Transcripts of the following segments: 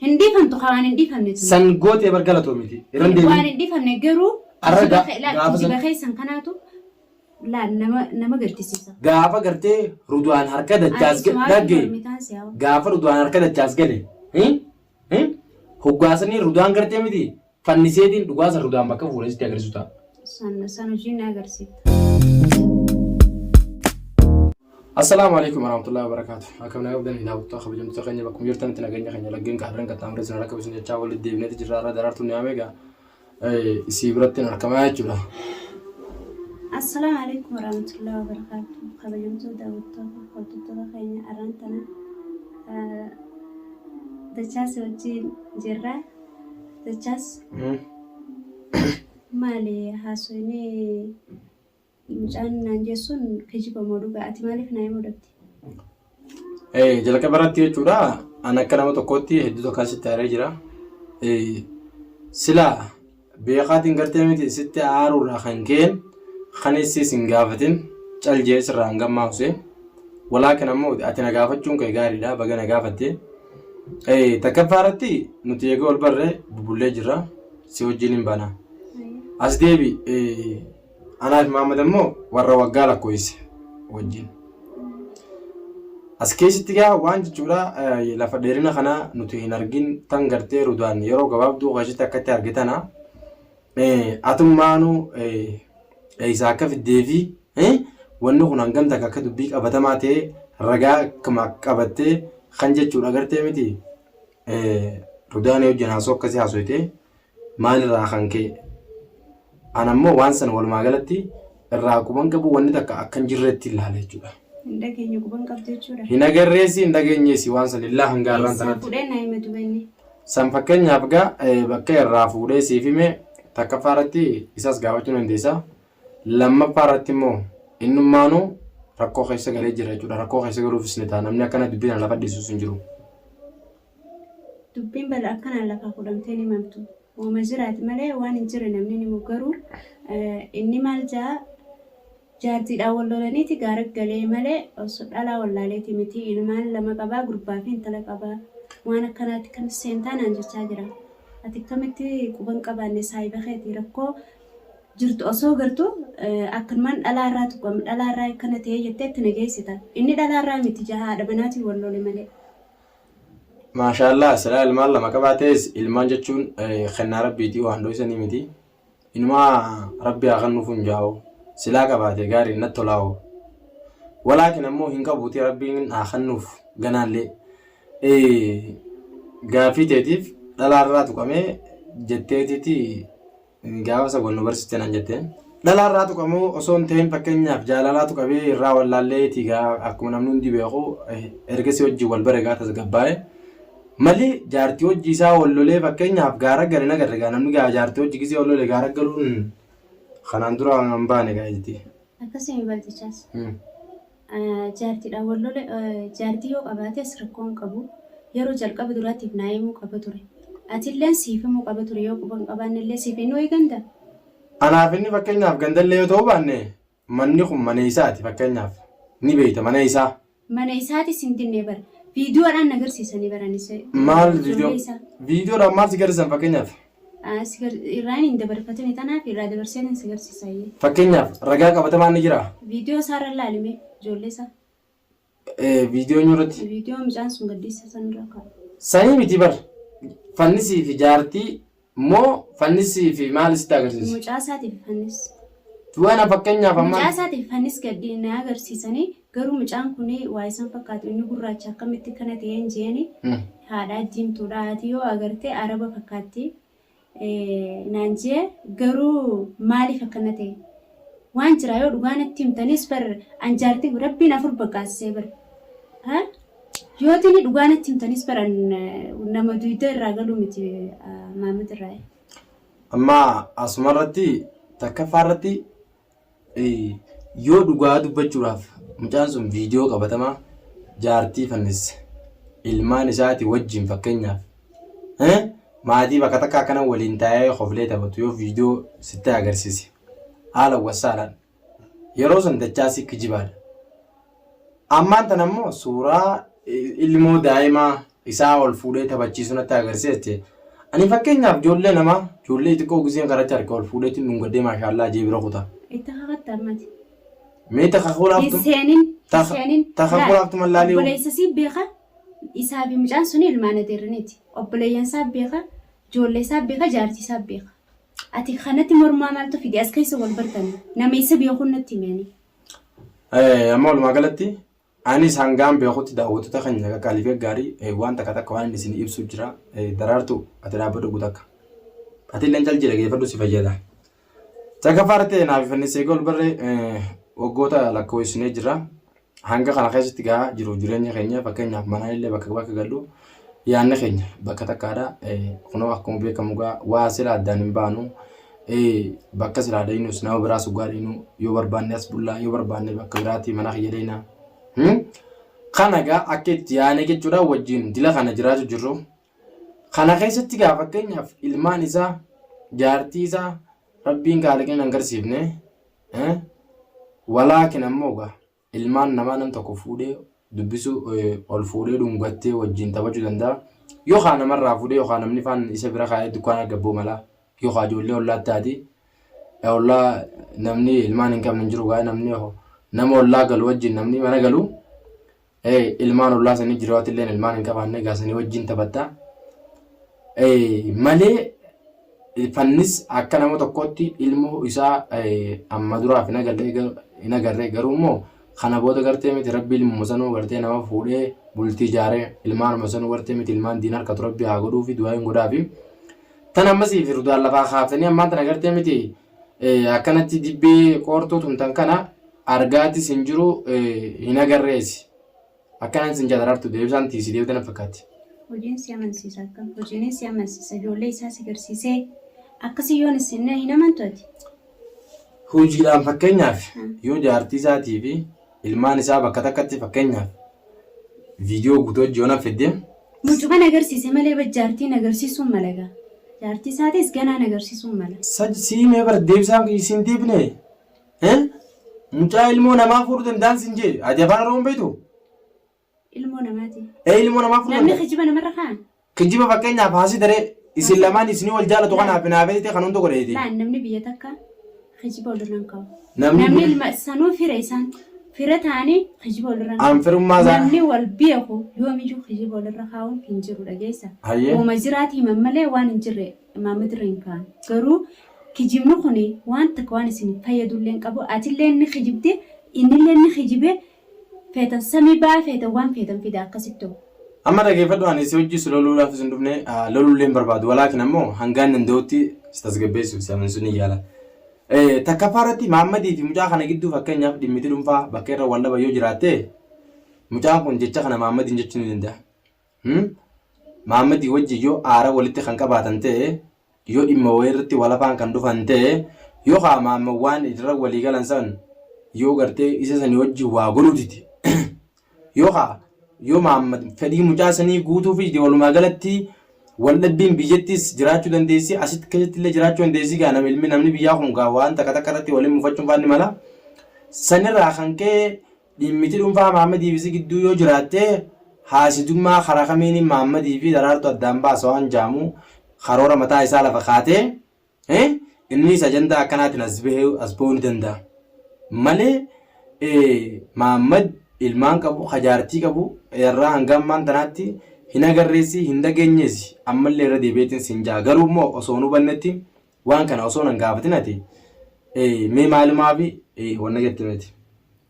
Hin dhiifamtu kaa waan hin dhiifamne tuni. San gootee bar galatoomiti. Irra hin Waan deebiin. hin dhiifamne garuu Arra kijiba ga- kee laal gaafa kijiba san keessan kanaatu laal nama nama gaddisiisa. Gaafa gartee Rudwaan harka Ani dachaas isumaa dhagge mormitaan si hawa. gaafa Rudwaan harka dachaas gale hoggaasanii Rudwaan gartee miti fanniseetiin dhugaa san Rudwaan bakka fuudhee sitti agarsiisu ta'a. San san hojii na agarsiifta. Assalaamu alaikum warahmatullahi wabarakatuh. Akkam nagaa qabdan daawwattoota kabajamtoota keenya bakkuma jirtanitti nageenya keenya laggeen qaarreen qaxxaamuree isin harka bisin jechaa walitti deebineeti jirra irra daraartuun ni egaa isii biratti hin argamaa jechuudha. Assalaamu alaikum warahmatullahi wabarakatuh. Kabajamtoota daawwattoota hordoftoota keenya arraan tana Dachaas wajjin jirra. Dachaas maali haasoyni mucaan naan jeessuun kijiba moo dhugaa? Ati maaliif naa himuu dhabde? Jalqaba irratti jechuudha an akka nama tokkootti hedduu tokkaan sitti aaree jira. Silaa beekaatiin gartee miti sitti aaruurraa kan ka'een kan issi sin gaafatin cal jee sirraa hin gammaa'use. Walaakin ammoo ati na gaafachuun kee gaariidha baga na gaafatte. Takkaffaa irratti nuti eega ol barre bubullee jirra si wajjin hin bana. As deebi Anaa fi Mahammad ammoo warra waggaa lakkoofsise wajjin. As keessatti gaa waan jechuudha lafa dheerina kana nuti hin argin tan gartee rudaan yeroo gabaabduu keessatti akkatti arge tana atummaanuu eessaa akka fiddee fi wanni kun hangam takka akka dubbii qabatamaa ta'e ragaa akkuma qabattee kan jechuudha gartee miti rudaanii wajjin haasoo akkasii haasoytee Maalirraa kan ka'e? An ammoo waan sana walumaa galatti irraa quban qabu wanni takka akka hin jirretti ilaala jechuudha. Hin dhageenye quban qabdu jechuudha. Hin agarreesi hin dhageenyeesi waan sana illaa hanga har'aan Eessaa tanatti. fuudhee naa hime duba inni? San fakkeenyaaf gaa bakka irraa fuudhee siif hime takkaffaa irratti isas gaafachuu dandeessa. Lammaffaa irratti immoo innummaanuu rakkoo keessa galee jira jechuudha. Rakkoo keessa galuufis ni ta'a. Namni akkana dubbii kana lafa dhiisus hin jiru. Dubbiin bala akkanaan lafaa fudhamtee hin himamtu. Woma jiraati malee waan hin jirre namni hin himu garuu inni maal ja'a jaartiidhaan wal lolaniiti gaara galee malee osoo dhalaa wallaaleeti miti ilmaan lama qabaa gurbaa fi intala qabaa waan akkanaatti kan seentaa naan jechaa jira. Ati akkamitti quban qabaanne saahiba keeti rakkoo jirtu osoo gartu akkanumaan dhalaa irraa tuqame dhalaa irraa akkana ta'ee jettee itti na geessita. Inni dhalaa irraa miti jaha haadha manaatiin wal lole malee. Maashaallaah silaa ilmaan lama qabaatees ilmaan jechuun kennaa rabbiitii waan dhoysanii miti. Inumaa rabbi haa kennuuf hin jaa'u. Silaa qabaate gaarii natti tolaa'u. Walaakin ammoo hin qabuutii rabbiin haa kennuuf ganaallee. Gaaffii teetiif dhalaarraa tuqamee jetteetiiti Gaafa san wal nu barsiiste naan jette. Dhalaa irraa tuqamuu osoo hin ta'in fakkeenyaaf jaalalaa tuqamee irraa wallaalleeti gaa akkuma namni hundi beeku ergasii wajjin wal bare gaa tasgabbaa'e. Malee jaartii hojii isaa wal lolee fakkeenyaaf gaara gale nagarre gaa namni gaa jaartii hojii gisee wal lolee gaara galuun kanaan dura hin baane gaa jetti. Akkasii baltichaas. Jaartiidhaan wal lole jaartii yoo qabaates rakkoo hin qabu. Yeroo jalqaba duraatiif naa himuu qaba ture. Atilleen siif himuu qaba ture yoo quba hin qabaannellee siif inni wayi ganda. Anaaf inni fakkeenyaaf gandallee yoo ta'uu baanne manni kun mana isaati fakkeenyaaf ni beekta mana isaa. Mana isaatis hin dinne bara. Viidiyoodhaan na garsiisanii baranis. Maal viidiyoo viidiyoodhaan maal si garsiisan fakkeenyaaf? Irraan hin dabarfatini tanaaf irraa dabarseen si garsiisa. Fakkeenyaaf ragaa qabatamaan ni jiraa? Viidiyoo isaarra ilaali mee ijoollee isaa. Viidiyoo eenyu irratti? Viidiyoo mucaan sun gaddiisa san irra kaa'e. Sanii miti bar. Fannisii fi jaartii moo fannisii fi maal sitti agarsiisa? Mucaa isaatiif fannis. Tuwana fakkeenyaaf amma. Mucaa isaatiif fannis gaddi na agarsiisanii garuu mucaan kun waa isan fakkaatu inni gurraacha akkamitti kana ta'e hin jeeni haadhaa diimtuudha haati yoo agarte araba fakkaatti naan jee garuu maaliif akkana ta'e waan jira yoo dhugaa natti himtanis bar an jaartii rabbiin afur baqaasisee bar yoo tini dhugaa natti himtanis bar an nama duyda irraa galuu miti maamad irraa. Amma asuma irratti takkaffaa irratti Yoo dhugaa dubbachuudhaaf mucaan sun viidiyoo qabatamaa jaartii fannisse ilmaan isaati wajjin fakkeenyaaf maatii bakka takka akkana waliin taa'ee koflee taphatu yoo viidiyoo sitti agarsiise haala wassaalaan yeroo san dachaasii kijibaadha. Ammaan tana immoo suuraa ilmoo daa'imaa isaa ol fuudhee taphachiisu natti agarsiiste. Ani fakkeenyaaf ijoollee namaa ijoollee xiqqoo giseen karatti harka ol fuudheetiin dhungadhee maashaallaa jee bira kuta. Itti kakatta ammati. Mee takka Hin seenin. Hin seenin. Takka kulaaftu mallaalee. Obboleessa sii beeka. Isaa fi mucaan suni ilmaan adeerraniiti. Obboleeyyan isaa beeka. Ijoollee isaa beeka. Jaartii isaa beeka. Ati kanatti mormaa maaltu fide as keessa wal bartanii. Nama isa beekuun natti himanii. Amma walumaa galatti anis hangaan beekutti daawwattoota keenya qaqqaalii fi gaarii waan takka takka waan inni isin ibsu jira. Daraartu ati dhaabbadhu guutakka. Ati illee cal jira geeffadhu si fayyada. Sagaffaa irratti naaf fannisee gol barree waggoota lakkoofsinee jira. Hanga kana keessatti gaa jiru jireenya keenya fakkeenyaaf manaan illee bakka bakka gallu yaadni keenya bakka takkaadha. Kunoo akkuma beekamu gaa waa sila addaan hin baanu. Bakka silaa dhayinus nama biraas dhugaa dhayinu yoo barbaanne as bullaa yoo barbaanne bakka biraatti mana kiyya dhayina. Kana gaa akka itti yaane jechuudha wajjin dila kana jiraatu jirru. Kana keessatti gaa fakkeenyaaf ilmaan isaa jaartii isaa rabbiin kaaliqni hin agarsiifne. Walaakin ammoo gaa ilmaan namaa nam tokko fuudhee dubbisuu ol fuudhee dhungattee wajjin taphachuu danda'a. Yookaan namarraa fuudhee yookaan namni faan isa bira kaa'ee dukkaana gabboo mala yookaan ijoollee ollaatti taati. Ollaa namni ilmaan hin qabne hin jiru gaa namni nama ollaa galu wajjin namni mana galu ilmaan ollaa sanii jiraatu illee ilmaan hin qabaanne gaa sanii wajjin taphatta. Malee fannis akka nama tokkootti ilmoo isaa amma duraaf hin agarre garuu immoo kana booda gartee miti rabbi ilmuma sanuu gartee nama fuudhee bultii ijaaree ilmaanuma sanuu gartee miti ilmaan diin harkatu rabbi haa godhuufi du'aa hin godhaafi. Tan ammasii fi rudaan lafaa kaaftanii ammaan tana gartee miti akkanatti dibbee qoortuu tumtan kana argaatis hin jiru hin agarreesi. Akkanaan sin jaalartu deebisaan tiisii deebite na fakkaatti. Hojiin si amansiisa akkam? Hojiin si amansiisa. Ijoollee isaa si garsiisee akkasii yoon isin hin amantu ati. Hojiidhaan fakkeenyaaf yoo jaartii isaatii fi ilmaan isaa bakka takkatti fakkeenyaaf viidiyoo guutuu hojii yoo na fidde. Mucuman agarsiise malee bar jaartiin agarsiisuun mala gaa. Jaartii isaatis ganaan agarsiisuun mala. Sii mee bar deebisaan siin deebine. Mucaa ilmoo namaa fuudhuu danda'an siin jee ati afaan Oromoo hin beektu? Ilmoo namaati. Ee ilmoo namaa fuudhuu Namni danda'a. kijiba namarra kaa'an. Kijiba fakkeenyaaf haasi daree isin lamaan isinii wal jaalatu kanaaf naafee kan hunda godheeti. Laan namni biyya takka kijiba walirra hin kaa'u. Namni Namni ilma sanuu fira isaan fira ta'anii kijiba walirra hin An firummaa isaa- Namni wal beeku yoomiyyuu kijiba walirra kaa'uun hin jiru dhageessa. Hayyee. Uuma jiraati himan malee waan hin jirre imaammatirra hin kaa'an. Garuu kijibni kun waan takka waan isin fayyadullee hin qabu. Atillee ni kijibde innillee ni kijibe feetan samii ba'aa feetan waan feetan fida akkasitti. Amma dhageeffadhu ani si hojii si loluudhaaf isin dhufne loluullee hin barbaadu walaakin ammoo hangaan danda'utti si tasgabbeessuuf si amansiisuu ni yaala. Takkaffaa irratti Maammadii fi mucaa kana gidduu fakkeenyaaf dhimmiti dhuunfaa bakka irra wal dhaban yoo jiraatte mucaan kun jecha kana Maammadiin jechuu ni danda'a. Maammadii wajjin yoo aara walitti kan qabaatan ta'e yoo dhimma wayii irratti wal afaan kan dhufan ta'e yookaan Maammad waan irra walii galan san yoo gartee isa sanii wajjin waa godhuu dide yookaan yoo Maammad fedhii mucaa sanii guutuu fi walumaa galatti waldhabbiin biyyattis jiraachuu dandeessi asitti keessatti illee jiraachuu dandeessi gaa namni ilmi namni biyyaa kun gaa waan takka takka irratti waliin mufachuun faan ni mala sanirraa kan ka'e dhimmiti dhuunfaa Maammadii fi si gidduu yoo jiraatte haasidummaa karaa kamiin Maammadii fi Daraartu addaan baasa waan jaamu karoora mataa isaa lafa kaatee innis ajandaa akkanaatiin as bahee as bahuu ni danda'a. Malee Maammad ilmaan qabu ka jaartii qabu irraa hanga ammaan tanaatti hin agarreessi hin dhageenyeesi ammallee irra deebi'eetiin siin ja'a garuu immoo osoo hin hubannetti waan kana osoo nan gaafatin ati mee maalumaafi wanna jette miti.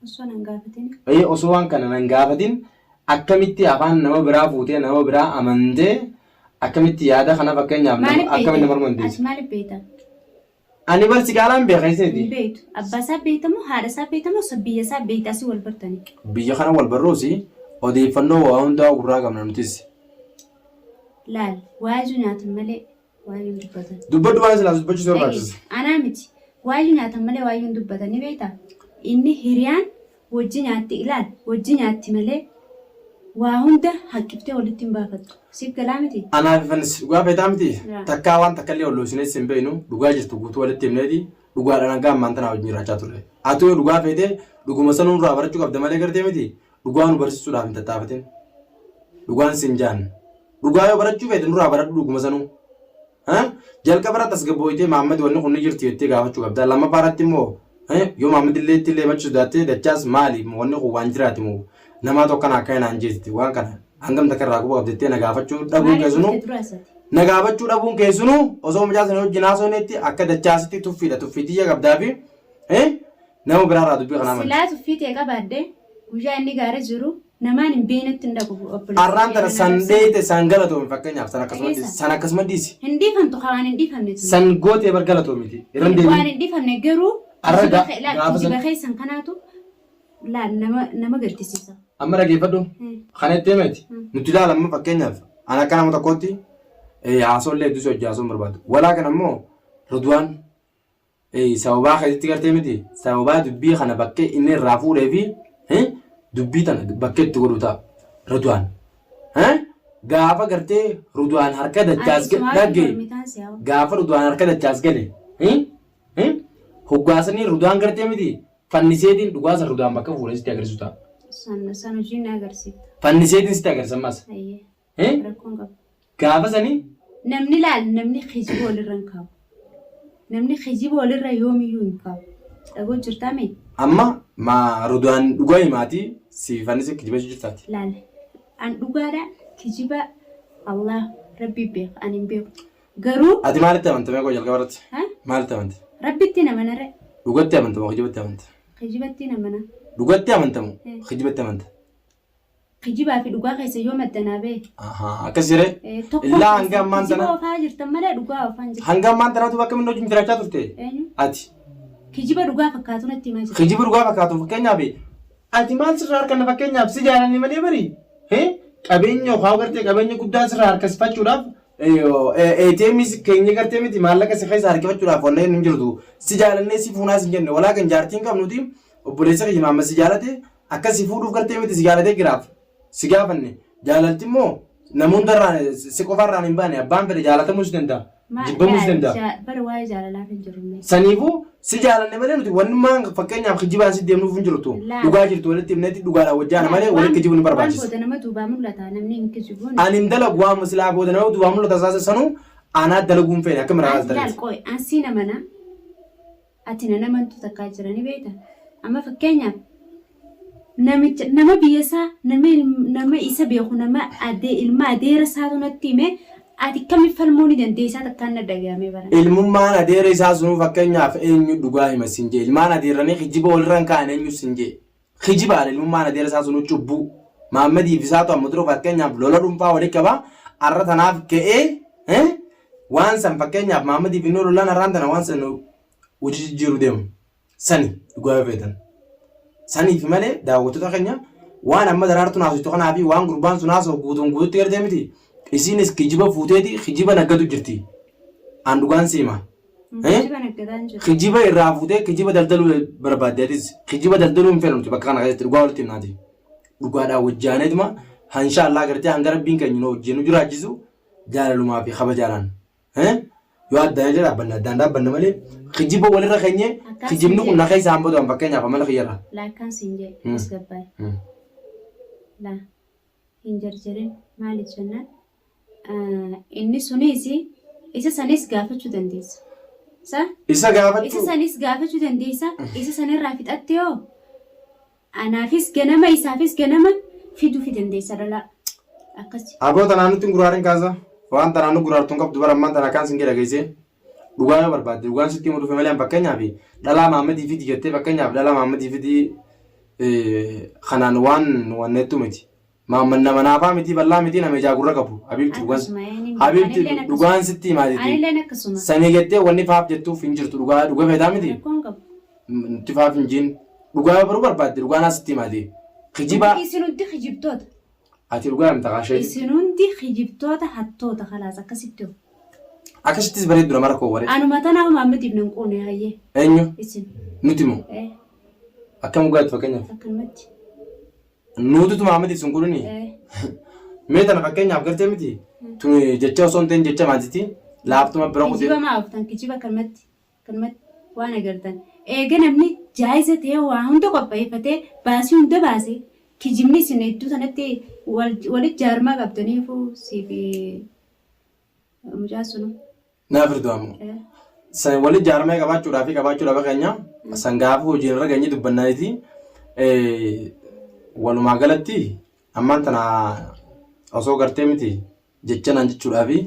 Osoo nan gaafatin. Osoo waan kana nan gaafatin akkamitti afaan nama biraa fuutee nama biraa amantee akkamitti yaada kana fakkeenyaaf Maaliif akkamitti nama beekta? mormuu dandeessa? Ati maaliif beekta? Ani bar si caalaan beeka Hin iseeti. beektu. Abbaa isaa beekta moo haadha isaa beekta moo biyya isaa beekta asii wal bartanii? Biyya kana wal barruusi odeeffannoo waa hundaa gurraa qabna nutis. Laal waayuu nyaatan malee waayuu hin dubbatan. Dubbadhu waan silaa dubbachuu si barbaachisa. Anaa miti. Waayuu nyaatan malee waayuu hin dubbatan ni beektaa? Inni hiriyaan wajji nyaatti ilaal wajji nyaatti malee waa hunda haqqiftee walitti hin baafattu. Siif galaa miti? Anaa fi Fannis dhugaa feetaa miti Yaa. takkaa waan takka illee wal hin beeknu dhugaa jirtu guutuu walitti himneeti dhugaadhaan hanga ammaan tanaa wajjin jiraachaa turre. Ati yoo dhugaa feete dhuguma sanuu nurraa barachuu qabda malee gartee miti dhugaa nu barsiisuudhaaf hin tattaafatin. Dhugaan sin jaan. Dhugaa yoo barachuu feete nurraa baradhu dhuguma sanuu. Jalqaba irratti tasgabbooytee Maammad wanni kun ni jirti jettee gaafachuu qabda. Lammaffaa irratti immoo yoo Maammad illee itti illee himachuu sodaatte dachaas maali wanni kun waan jiraati moo namaa tokko kana akkana naan jeetti waan kana hangam takka irraa quba qabda jettee na gaafachuu dhabuun Maaliif keessunuu dhufte dura isati? na gaafachuu dhabuun keessunuu osoo mucaa sana wajjin haasofnetti akka dachaasitti tuffiidha tuffii tiyya qabdaa fi nama biraarraa dubbii kanaa malee. Silaa tuffii tee qabaadhe guyyaa inni gaara jiru namaan hin beeknetti hin dhaqu obboleessa Arraan kiyya tana na san arrabsina. dheeyte san galatoomi fakkeenyaaf san akkasuma Dhageessa? dhiisi san akkasuma dhiisi. Hin dhiifamtu kaa waan hin dhiifamne tuni. San gootee bar galatoomiti. Irra hin Waan deebiin. hin dhiifamne garuu Arra kijiba ga- kee laal gaafa kijiba san keessan kanaatu laal nama nama gaddisiisa. amma dhageeffadhu. Kana itti himeti. Nuti ilaala amma fakkeenyaaf an akka nama tokkootti haasoo illee hedduu si hojii haasoo hin barbaadu. Walaa kana immoo Ridwaan Sababaa keetitti gartee miti sababaa dubbii kana bakkee inni irraa fuudhee fi dubbii tana bakkee itti godhu ta'a. Ridwaan. Gaafa gartee Ridwaan harka dachaas dhagge gaafa Ridwaan harka dachaas gale hoggaasanii Ridwaan gartee miti fanniseetiin dhugaa san Ridwaan bakka fuudhee sitti agarsiisu ta'a. San san hojii na agarsiifta. Fanniseetiin sitti agarsiisa ammas. Ayyee. Rakkoon qabu. Gaafa sanii. Namni laal namni kijiba walirra hin kaa'u. Namni kijiba walirra yoomiyyuu hin kaa'u. Dhagoo jirtaa mee? Amma ma Rudwaan dhugaa himaati si fannise kijibachuu jirtaati. Laal an dhugaadha kijiba Allah rabbi beeka an hin beeku. Garuu. Ati maalitti amanta mee koo jalqaba irratti? Ha? Maalitti amanta? Rabbitti namana re. Dhugatti amanta moo kijibatti amanta? Kijibatti namana. Dhugatti amanta moo kijibatti amanta? Kijibaa fi dhugaa keessa yoo madda naa bahe. Ahaa, akkas jedhee. Tokkoon Illaa hanga keessan ammaan kijiba tana oofaa jirtan malee dhugaa oofaa hin jirtan. hanga ammaan tanaatu bakka minni wajjin jiraachaa turte. Eenyu? Ati. Kijiba dhugaa fakkaatu natti himaa jirta. Kijiba dhugaa fakkaatu fakkeenyaaf ati maal sirraa harkanna fakkeenyaaf si jaalanne malee bari. Qabeenya yookaan gartee qabeenya guddaa sirraa harkasifachuudhaaf ATM keenya gartee miti maallaqa si keessa harkifachuudhaaf wanneen hin jirtu. Si jaalannee si fuunaas hin jenne walaa kan jaartiin qabnuti obboleessa kiyya maamma si jaalate Akka si fuudhuuf gartee miti si jaalatee giraaf si gaafanne jaalalti immoo nama hundarraan si qofarraan hin baane abbaan fedhe jaalatamuus danda'a jibbamuus danda'a. Bara waa'ee jaalalaaf hin jiru mee. Saniifuu si jaalanne malee nuti wannummaan fakkeenyaaf kijibaan si deemnuuf hin jirtu dhugaa jirtu walitti himneeti dhugaadhaan wajjaana malee walitti kijibuun hin Waan barbaachisu. booda nama duubaa mul'ata namni hin kijibu. Ani hin dalagu waan silaa booda nama duubaa mul'ata saasa sanuu anaa dalaguu hin feene akka miraa Laal dalagti. qoy an siin amana Ati nan amantu takkaa jira ni beekta. Amma fakkeenyaaf namicha nama biyya isaa nama nama isa beeku nama adee ilma adeera isaatu natti hime ati akkami falmuu ni dandeessaa takkaan na dhaga'amee bara. Ilmummaan adeera isaa sunuu fakkeenyaaf eenyu dhugaa hima sin jee ilmaan adeerranii kijiba walirra hin kaa'an eenyu sin jee kijibaadha ilmummaan adeera isaa sunuu cubbuu Maammadii fi isaatu amma dura fakkeenyaaf lola dhuunfaa wali qaba arra tanaaf ka'ee waan san fakkeenyaaf Maammadii fi inni lolaan arraan tana waan san hojii jijjiiruu deemu. Sani dhugaa yoo feetan. Saniif malee daawwattoota keenya waan amma daraartuun haasoftu kanaa fi waan gurbaan sun haasa'u guutuun guututti gartee miti. Isiinis kijiba fuuteeti kijiba naggatu jirti. An dhugaan si hima. Eh? Kijiba naggadaa hin jiru. Kijiba irraa fuutee kijiba daldaluu barbaadde atis. Kijiba daldaluu hin feenu nuti bakka kana keessatti dhugaa walitti himnaati. Dhugaadhaan wajjaaneetuma insha Allah gartee hanga rabbiin keenya nu wajjin nu jiraachisu jaalalumaa fi kabajaadhaan. Yoo addaan illee dhaabbanne addaan dhaabbanna malee kijiba walirra keenyee Akkaan kijibni siin kun na jedhe. keessa hin badu an fakkeenyaaf amala kiyyarra. Laa akkaan siin jedhe tasgabbaa'e. Laa hin jarjarin maaliif jennaan inni sunis isa sanis gaafachuu dandeessa. Sa? Isa Isa gaafachuu sanis gaafachuu dandeessa. Isa sanirraa fixatte hoo Anaafis ganama isaafis ganama fiduufi dandeessa dhalaa. Akkasi. Aboo tanaan nutti hin guraarin kaasa. Waan tanaan nu guraartu hin qabdu bara ammaan tana akkaan sin jedha geessee. Dhugaa yoo barbaadde dhugaan sitti himu dhufe malee an fakkeenyaaf dhalaa Maammadii fidi jettee fakkeenyaaf dhalaa Maammadii fidi kanaan waan wanneettu miti. Maamman nama naafaa miti bal'aa miti nama ijaa gurra qabu. Habiibti dhugaan Akkasuma ee ni beeka. Habiibti Anilleen akkasuma. dhugaan sitti himaatiti. Anilleen akkasuma. Sanii jettee wanni faaf jettuuf hin jirtu dhugaa dhuga feetaa miti. Rakkoon qabu. Nutti faaf hin jiin. Dhugaa yoo baruu barbaadde dhugaa naa sitti himaati. Kijibaa Isin hundi kijibtoota. ati dhugaa himta kaashee. Isin hundi kijibtoota hattoota kalaas akkasitti hoo. Akkasittis bareeddu nama rakkoo waree. Anuma tanaa Muhammadiif nan quune hayyee. Eenyu? Isin. Nuti moo? Eh, Akkam dhugaatti fakkeenyaaf. akkanumatti. Nuututu Muhammadiif sun godhuni. Eh, Mee tana fakkeenyaaf gartee miti. Tuni jecha osoo hin ta'in jecha maatiti. Laaftuma bira kutee. Kijiba maa ooftan kijiba akkanumatti. Akkanumatti waan agartan. Eega namni jaayiza ta'ee waa hunda qopheeffatee baasii hunda baase Kijibni isin hedduu sanatti walitti jaarmaa qabdaniifu siif mucaa sunu. Naa firdu ammoo. San walitti jaarmee qabaachuudhaa fi qabaachuu dhaba keenya san gaafa hojiin irra geenye dubbannaaniti walumaa galatti ammaan tana osoo gartee miti jecha naan jechuudhaa fi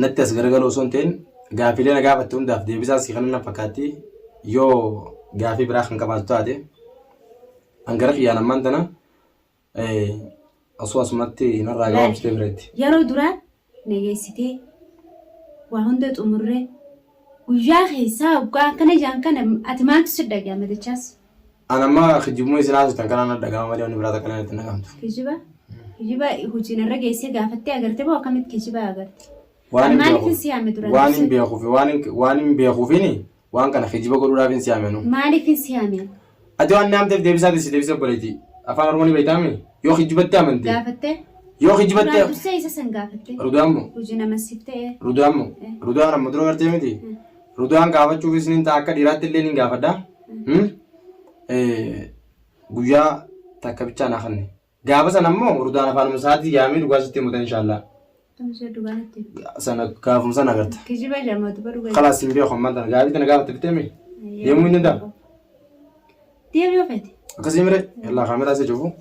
natti as garagaluu osoo hin ta'in gaafiilee na gaafatte hundaaf deebisaa sii kanan na fakkaatti yoo gaafii biraa kan qabaattu taate an gara kiyyaan ammaan tana osoo asumatti narraa gabaabsitee bireetti. Yeroo duraa na geessitee waa hunda xumurree guyyaa keessaa hoggaa akkana jaan kana ati maaltu si dhaga'ama jechaas? An amma kijibuma isin haasoftan kanaan na dhaga'ama malee wanni biraa takka illee natti hin dhaga'amtu. Kijiba? Kijiba hojiin irra geessee gaafattee agarte moo akkamitti kijiba agarte? Waan hin Maaliif beekuuf si yaame duraan waan hin dursee? beekuuf waan hin waan hin beekuufini waan kana kijiba godhuudhaaf hin siyaame nu. Maaliif si yaame? Ati waan naamteef deebisaa si deebisee obboleetti. Afaan Oromoo ni beektaami? Yoo kijibatti amante. Gaafattee? Yoo kijibatti Duraan dursee isa san gaafattee? Rudaan moo? Hojii nama siif ta'e. Rudaan moo? Rudaan amma dura gartee miti? Rudaan gaafachuufis nin ta'a akka dhiiraatti illee nin gaafadha. Hmm? Guyyaa takka bichaa naa kanne. Gaafa sana immoo rudaan afaanuma isaatii yaamee dhugaa sitti himuta inshaallah. Tumsee dhugaa natti. Sana gaafuma sana agarta. Kijiba jedhama duba dhugaa. Kalaas hin beeku ammaan tana gaafii tana gaafatte fixee mi? Deemuu hin danda'amu. Deemuu yoo fete. Akkasii mire yallaa kaameraa si cufu.